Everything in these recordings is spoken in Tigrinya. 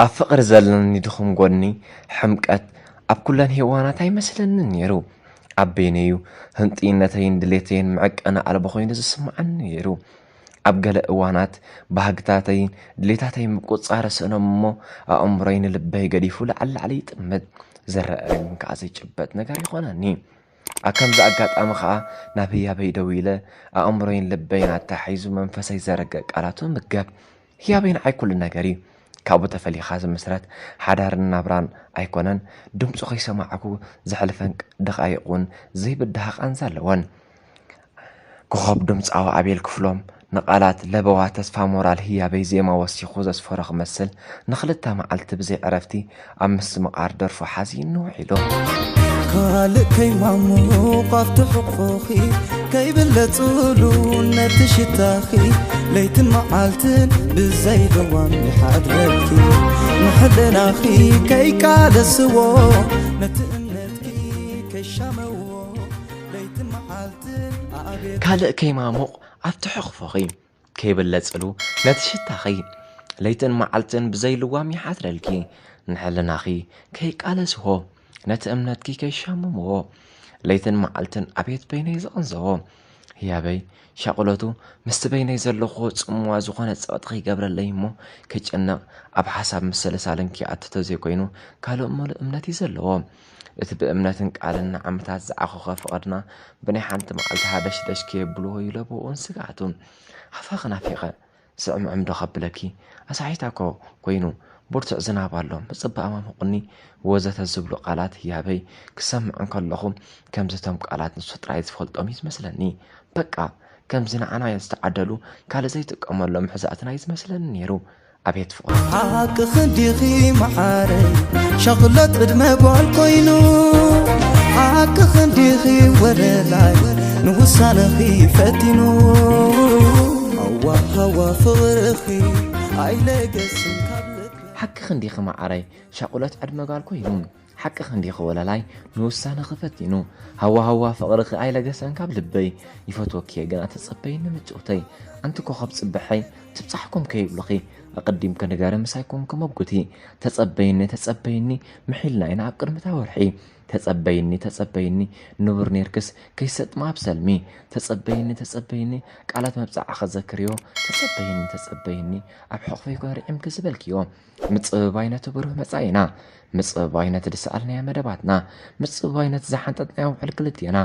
ኣብ ፍቕሪ ዘለኒ ድኹም ጎኒ፣ ሕምቀት፣ ኣብ ኩለን ሄዋናት ኣይመስለንን ነይሩ። ኣብ በይነዩ ህንጥይነተይን ድሌተይን መዐቀኒ ኣልቦ ኮይኑ ዝስምዓኒ ነይሩ። ኣብ ገለ እዋናት ባህግታተይን ድሌታተይን ምቁጽጻር እስእኖም እሞ፣ ኣእምሮይ ንልበይ ገዲፉ ላዕሊ ላዕሊ ይጥምት። ዝረኣ ግን ከኣ ዘይጭበጥ ነገር ይኾነኒ። ኣብ ከምዚ ኣጋጣሚ ከኣ ናብ ህያበይ ደዊለ፣ ኣእምሮይን ልበይን ኣተሓሒዙ መንፈሰይ ዘረገ ቃላቱ እምገብ። ህያበይ ንዓይ ኩሉ ነገር እዩ። ካብኡ ተፈሊኻ ዝምስረት ሓዳርን ናብራን ኣይኮነን። ድምፁ ከይሰማዕኩ ዘሕልፈን ደቓይቕ እውን ዘይብድሃ ቃንዛ ኣለወን። ኮኸብ ድምፃዊ ኣቤል ክፍሎም ንቓላት ለበዋ ተስፋ ሞራል ህያበይ ዜማ ወሲኹ ዘስፈሮ ክመስል፣ ንኽልተ መዓልቲ ብዘይ ዕረፍቲ ኣብ ምስምቓር ደርፉ ሓዚኑ ውዒሉ። ካልእ ከይማሙቕ ኣብቲ ሕቕፎኺ ከይብለጽሉ ነቲ ሽታኺ ለይትን መዓልትን ብዘይ ደዋም ይሓድረኪ። ንሕልናኺ ከይቃለስዎ ነቲ እምነትኪ ከይሻመዎ ለይትን መዓልትን ኣቤት ካልእ ከይማሙቕ ኣብቲ ሕቕፎኺ ከይብለጽሉ ነቲ ሽታኺ ለይትን መዓልትን ብዘይ ልዋም ይሓድረልኪ። ንሕልናኺ ከይቃለስዎ ነቲ እምነትኪ ከይሻምምዎ ለይትን መዓልትን ኣቤት በይነይ ዝቕንዘዎ ህያበይ ሻቕሎቱ ምስቲ በይነይ ዘለኹዎ ጽምዋ ዝኾነ ጸቕጢ ከይገብረለይ እሞ ከይጨነቕ ኣብ ሓሳብ ምስልሳልን ከይኣቱ ተዘይኮይኑ ካልእ ምሉእ እምነት እዩ ዘለዎ። እቲ ብእምነትን ቃልን ንዓመታት ዝዓኾኸ ፍቕርና ብናይ ሓንቲ መዓልቲ ሃደሽደሽ ከየብልዎ እዩ ለበውኡን ስግኣቱ። ሃፋኺ ናፊቐ ስዕምዕም ዶ ከብለኪ ኣሳሒታ እኮ ኮይኑ ብርቱዕ ዝናብ ኣሎ ምጽባእ ኣማሙቕኒ ወዘተ ዝብሉ ቃላት ህያበይ ክሰምዕ እንከለኹ ከምዚ እቶም ቃላት ንሱ ጥራይ ዝፈልጦም እዩ ዝመስለኒ። በቃ ከምዚ ንዓና ዝተዓደሉ ካልእ ዘይጥቀመሎም ሕዛእትና እዩ ዝመስለኒ ነይሩ። ኣቤት ፍቕሪ። ሓቅኺ እንዲኺ መዓረይ ሻቕሎት ዕድመ ጓል ኮይኑ ሓቅኺ እንዲኺ ወለላይ ንውሳነኺ ፈቲኑ ሃዋ ሃዋ ፍቕርኺ ኣይለገስን ካብ ልቢ ሓቅኺ እንዲኺ መዓረይ ሻቕሎት ዕድመ ጓል ኮይኑ ሓቅኺ እንዲኺ ወለላይ ንውሳነኺ ፈቲኑ ሃዋ ሃዋ ፍቕርኺ ኣይለገሰን ካብ ልበይ ይፈትወኪ እየ ግና ተጸበይኒ ምጭውተይ ኣንቲ ኮኸብ ጽብሐይ ትብጻሕኩም ከይብሉኺ ኣቐዲምኪ ንገሪ ምሳይኩም ክመጉቲ ተጸበይኒ ተጸበይኒ ምሒልና ኢና ኣብ ቅድሚ እታ ወርሒ ተጸበይኒ ተጸበይኒ ንቡር ኔርክስ ከይሰጥማ ኣብ ሰልሚ ተጸበይኒ ተጸበይኒ ቃላት መብጽዓኺ ዘክርዮ ተጸበይኒ ተጸበይኒ ኣብ ሕቕፈይ ኮሪዕምኪ ዝበልክዮ ምጽብባይ ነቲ ብሩህ መጻኢና ምጽብባይ ነቲ ዝሰኣልናዮ መደባትና ምጽብባይ ነቲ ዝሓንጠጥናዮ ውዕል ክልቴና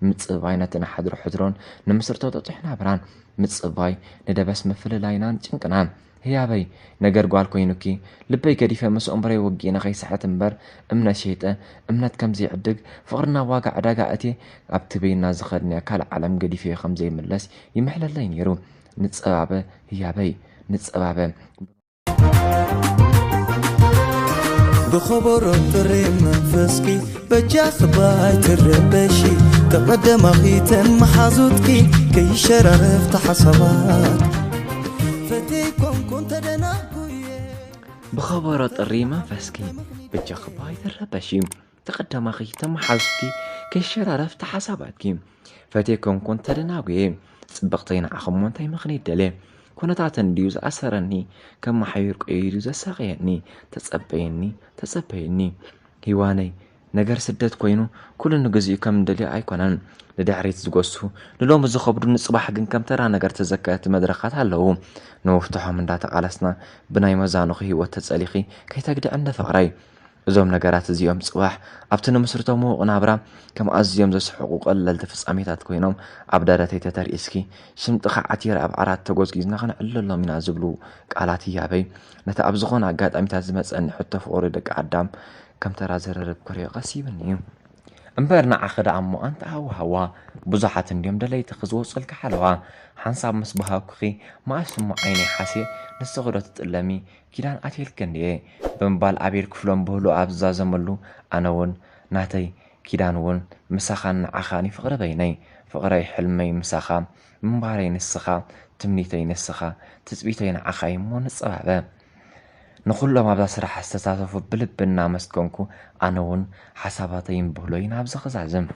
ምጽብባይ ነቲ ንሓድሮ ሕድሮን ንምስርቶ ጥጡሕ ናብራን ምጽብባይ ንደበስ ምፍልላይናን ጭንቅናን ህያበይ ነገር ጓል ኮይኑኪ ልበይ ገዲፈ ምስ እምሮይ ወጊኤ ንኸይስሕት እምበር እምነት ሸይጠ እምነት ከም ዘይዕድግ ፍቕርና ዋጋ ዕዳጋ እትየ ኣብቲ በይንና ዝኸድናዮ ካልእ ዓለም ገዲፈዮ ከም ዘይምለስ ይምሕለለይ ነይሩ። ንጸባበ ህያበይ ንጸባበ። ብኸበሮ ጥሪ መንፈስኪ በጃኺ ባይ ትረበሺ ተቐደማኺ ተመሓዙትኪ ከይሸራረፍ ተሓሳባት ፈተይ ኮንኩን ተደናጉየ ብኸበሮ ጥሪ መንፈስኪ በጃኺ ባይ ትረበሺ ተቐደማኺ ተመሓዙትኪ ከይሸራረፍ ተሓሳባትኪ ፈትየ ኮንኩን ተደናጉየ ጽብቕተይ ንዓኺ እሞ እንታይ ምኽንያት ደልየ ኩነታት እንድዩ ዝኣሰረኒ ከመሓይር ቀይዱ ዘሳቐየኒ ተጸበየኒ ተጸበየኒ ሂዋነይ ነገር ስደት ኮይኑ ኩሉ ንግዚኡ ከም እንደልዮ ኣይኮነን ንድሕሪት ዝጎሱ ንሎሚ ዝኸብዱ ንጽባሕ ግን ከም ተራ ነገር ተዘከርቲ መድረኻት ኣለዉ ንምፍትሖም እንዳተቓለስና ብናይ መዛኑኺ ህይወት ተጸሊኺ ከይተግድዕኒ ፍቕረይ እዞም ነገራት እዚኦም ጽባሕ ኣብቲ ንምስርቶ ምዉቕ ናብራ ከም ኣዝዮም ዘስሕቑ ቀለልቲ ፍጻሜታት ኮይኖም ኣብ ደረተይ ተተርኢስኪ ሽምጥኻ ዓቲረ ኣብ ዓራት ተጎዝጊዝና ክንዕለሎም ኢና ዝብሉ ቃላት ህያበይ ነቲ ኣብ ዝኾነ ኣጋጣሚታት ዝመጸኒ ሕቶ ፍቑሪ ደቂ ኣዳም ከም ተራ ዘረርብ ክሪኦ ቀስ ይብልኒ እዩ። እምበር ንዓኺ ደኣ እሞ ኣንቲ ሃዋሃዋ ብዙሓት እንድዮም ደለይትኺ ዝወጹልኪ ሓለዋ ሓንሳብ ምስ በሃኩኺ መኣስ እሞ ዓይነይ ሓስየ ንስኺ ዶ ትጥለሚ ኪዳን ኣትየልኪ እንድየ ብምባል ኣቤል ክፍሎም ብህሉው ኣብ ዝዛዘመሉ ኣነ እውን ናተይ ኪዳን እውን ምሳኻን ንዓኻን እዩ ፍቕሪ በይነይ ፍቕረይ ሕልመይ ምሳኻ ምንባረይ ንስኻ ትምኒተይ ንስኻ ትጽቢተይ ንዓኻ እዩ እሞ ንጸባበ ንኹሎም ኣብዛ ስራሕ ዝተሳተፉ ብልቢ እናመስገንኩ ኣነ እውን ሓሳባተይን ብህሎይን ኣብዚ ክዛዝም።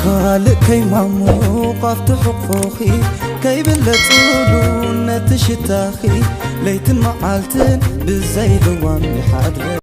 ካልእ ከይማሙቕ ኣብቲ ሕቕፎኺ፣ ከይብለጽሉ ነቲ ሽታኺ፣ ለይትን መዓልትን ብዘይ ልዋም ይሓድረ።